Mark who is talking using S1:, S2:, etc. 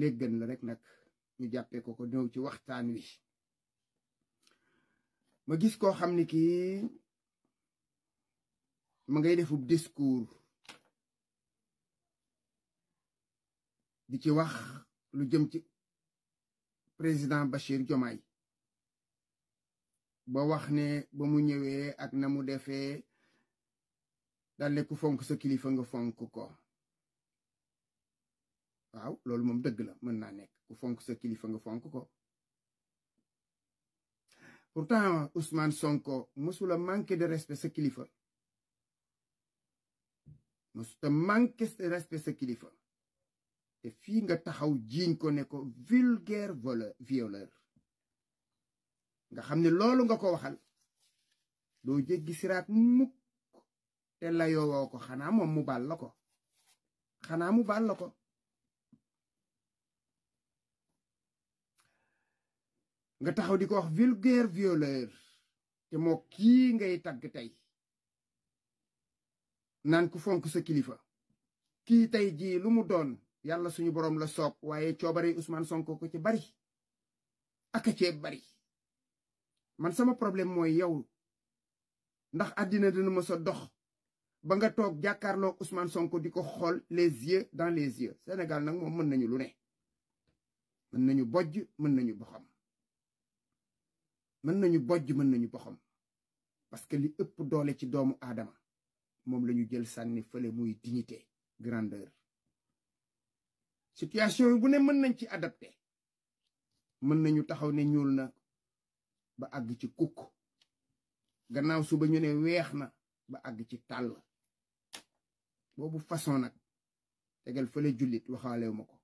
S1: léggan la rek nag ñu jàppee ko ñëw ci waxtaan wi ma gis koo xam ni kii ma ngay defub discours di ci wax lu jëm ci président Bachir Diomaye ba wax ne ba mu ñëwee ak na mu defee dal ne ku fonk sa kilifa nga fonk ko waaw loolu moom dëgg la mën naa nekk ku fonk sa kilifa nga fonk ko pourtant Ousmane Sonko mësula manqué de respect sa kilifa mësuta manqué de respect sa kilifa te fii nga taxaw jiiñ ko ne ko vulgaire violeur nga xam ne loolu nga ko waxal doo jéggi siraat mukk te layoo woo ko xanaa moom mu baal la ko xanaa mu baal la ko nga taxaw di ko wax vulgaire violeur te moo kii ngay tagg tey naan ku fonk sa kilifa kii tey jii lu mu doon yàlla suñu boroom la soob waaye coobare Ousmane Sonko ko ci bari aka cee bari man sama problème mooy yow ndax àddina dina mës a dox ba nga toog jàkkaarloo Ousmane Sonko di ko xool les yeux dans les yeux Sénégal nag moom mën nañu lu ne mën nañu bojj mën nañu boxam mën nañu bojj mën nañu boxam parce que li ëpp doole ci doomu aadama moom la ñu jël sànni fële muy dignité grandeur situation yi bu ne mën nañ ci adapté mën nañu taxaw ne ñuul na ba àgg ci kukk gannaaw suba ñu ne weex na ba àgg ci tàll boobu façon nag tegal fële jullit waxaalew ma ko